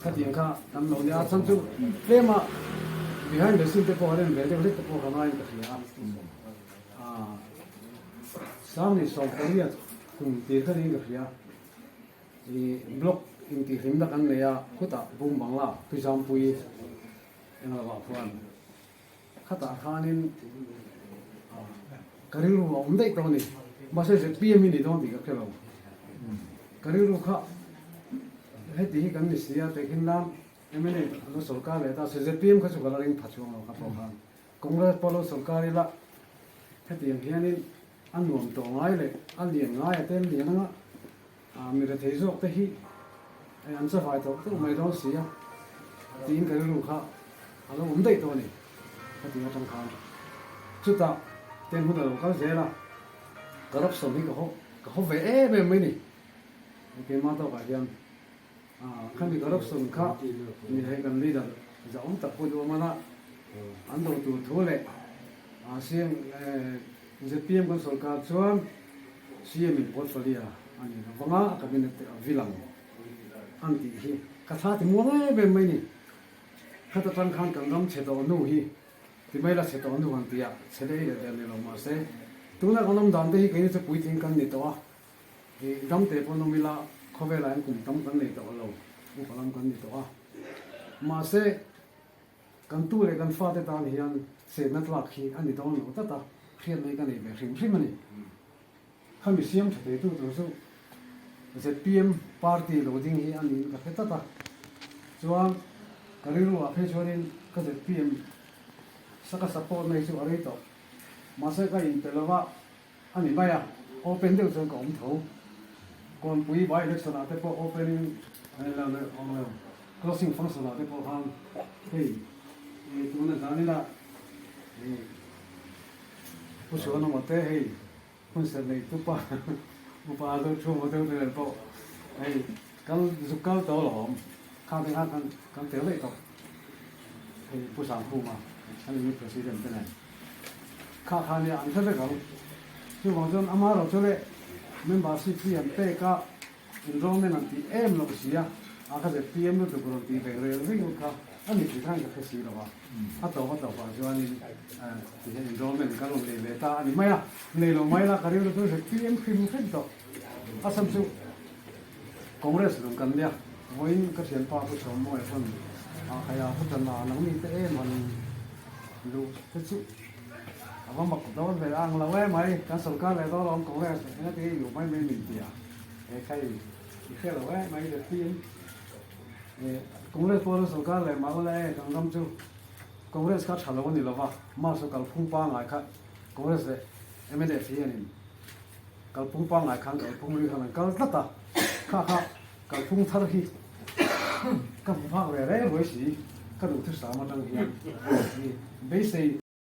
Khatiang kha kan lo nia, a chhan chu tlema behind the scene te pawh a rem ve deuh hlek te pawh ka ngaiin ka hria a. Sangni 18 kum tir kha niin ka hria. I block intihhlimna kan nei a, khutah Bung Bangla Tuizampui englo ah khuan khatah khanin ka rilru a awm daih tawh a ni. Mahse zpm hi ni dawn tih ka hre lo. Ka rilru kha heti hi kan ni si a, tehkhin nan mla lo sawrkar leh ta se zpm kha chu ka la ring pha chuang lo ka pawh khan. Congress pawh lo sawrkar ila hetiang hianin a nuam tawh ngai leh a lian ngai a tel lian anga mi rethei zawk te hi an chavai tawh tawh mai dawn si a tiin ka rilru kha a lo awm daih tawh a ni hetiang atang khan. Chutah ten hun a lo kal zel a, corruption hi ka haw ka haw ve em em mai ni keimah tawkah hian. Khami corruption kha mi hei kan leader zahawm tak pawh duh a mana an do tur thu leh CM zpm kan sawrkar chuan CM in portfolio a ni lo vanga a cabinet te a vil ang an tih hi ka thla ti muang em em mai ni. Khata tang khan kan ram chhe tawh nu hi ti mai la chhe tawh nu han tih a chhe leh leh der ni lo mahse tuna kan awm dan te hi keini chu puitling kan ni tawh a. I damte pawh nawm ila khawvelah hian kum tam kan nei tawh lo, upa lam kan ni tawh a. Mahse, kan tu leh kan fate tan hian chenna tlak hi a ni dawn lo tlat a, hriatna hi ka nei ve hrim hrim a ni. Khami siam tha theitu tur chu zpm party lo ding hi a niin ka hre tlat a. Chuan ka rilruah phei chuanin ka zpm saka support na hi chu a rei tawh. Mahse ka inpe lova. A ni mai a, open deuh chuan ka awm tho. Kawnpui by election ah te pawh opening closing function ah te pawh khan hei tuna zan ila Pu Suanawma te hei hun serh nei tupa upa deuh chhung deuh te nen pawh hei kal zuk kal tawh alawm khang te khan kan tel daih tawh hei Pu Sangkhuma a ni president te nen. Kha kha nia an hre vek ang. Chuvang chuan amaherawh chu le membership hi an pek a, enrollment an tih em loh si a, a kha zpm lutuk rawn tih ve rel ringawt kha a ni tih khan ka hre si lo a. A tawp a tawpah chuanin ti hian enrollment kan rawn nei ve ta a ni mai a, nei lo mai la ka rilru chu zpm hrim hrim tawh. A chhan chu Congress lung kan nia, vawiin ka thianpa Pu Sawmawia pawn a khaia Pu Tana nangni te em han luh te chu a va mak dawn ve ang lo em mai, kan sawrkar leh dawn alawm Congress eng ati luh mai mai min ti a, he khai i hre lo em mai le tiin Congress pawh lo sawrkar leh mah ula e kan ram chu Congress kha tha lo a ni lova, mahse kalphung pangngai kha Congress leh mnf hianin Kalphung pangngai khan kalphung ri khan an kal tlat a, kha kha kalphung thar hi ka hmu phak ve reng ruai si, ka duhthusam atang hian beisei.